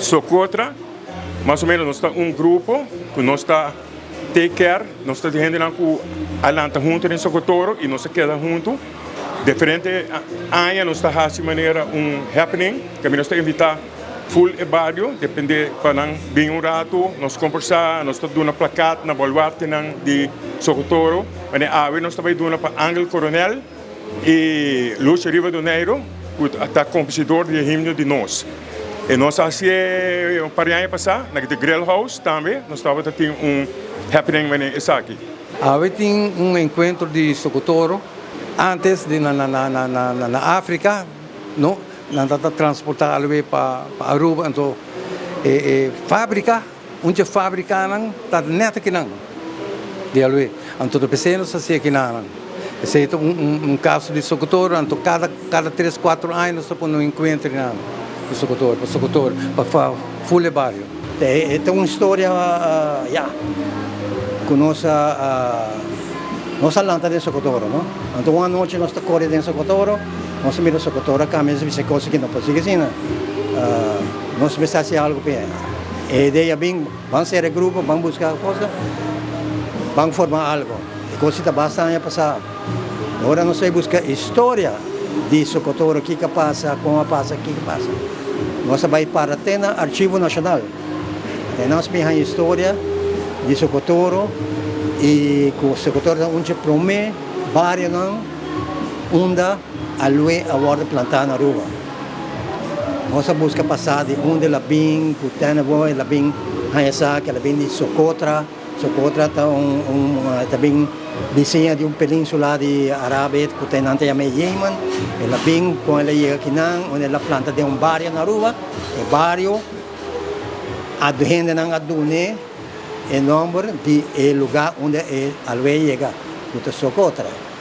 Socotra, mas o menos nos ta un grupo ku nos ta take care, nos ta di hendenan ku a lanta huntu den Socotoro i nos a keda huntu. Diferente aña nos ta hasi manera un happening, kaminda nos ta invitá full e bario, depende pa nan bin un ratu, nos kombersá, nos ta duna plakat na baluartenan di Socotoro. Manera awe nos ta bai duna pa Angel Coronel i Lucio Rivadoneiro ku ta komposidor di e himno di nos. E nos a hasié un par di aña pasá na The Grill House tambe nos tabata tin un happening manera esaki. Awe tin un enkuentro di Socotoro antes di na na Afrika no nan ta transporta alwe pa Aruba anto e e fabrika un dje fabrikanan ta net akinan di alwe anto ta p'esei nos ta hasi akinanan esei ta un kaso di Socotoro anto kada kada tres kuatro aña nos ta pone un enkuentro akinan di Socotoro pa Socotoro pa ful e bario. E ta un historia ya ku nos a nos a lanta den Socotoro no anto un anochi nos ta kore den Socotoro nos a mira Socotoro a kambia nos a bisa e kos aki no por sigui asina nos mester hasi algu p'e e idea bin ban sera e grupo ban buska cosa ban forma algu e kos ta basta aña pasa ora nos a buska historia di Socotoro kiko a pasa kon a pasa kiko a pasa. Nos a bai para te na Archivo Nacional. Te nos bin haña historia di Socotoro y cu Socotoro ta un dje prome barionan unda aloe a wordo planta na Aruba. Nos a busca pasa di unda el a bin, cu tenebo el a bin haña sa cu el a bin di Socotra. Socotra ta un un ta bin bisiña di un peninsula di Arabia cu ta nan ta yama e Yemen. El a bin con el a yega akinan unda el a planta den un bario na Aruba. E bario a hendenan a dun'e e nomber di e lugar unda e alwe yega cu ta Socotra.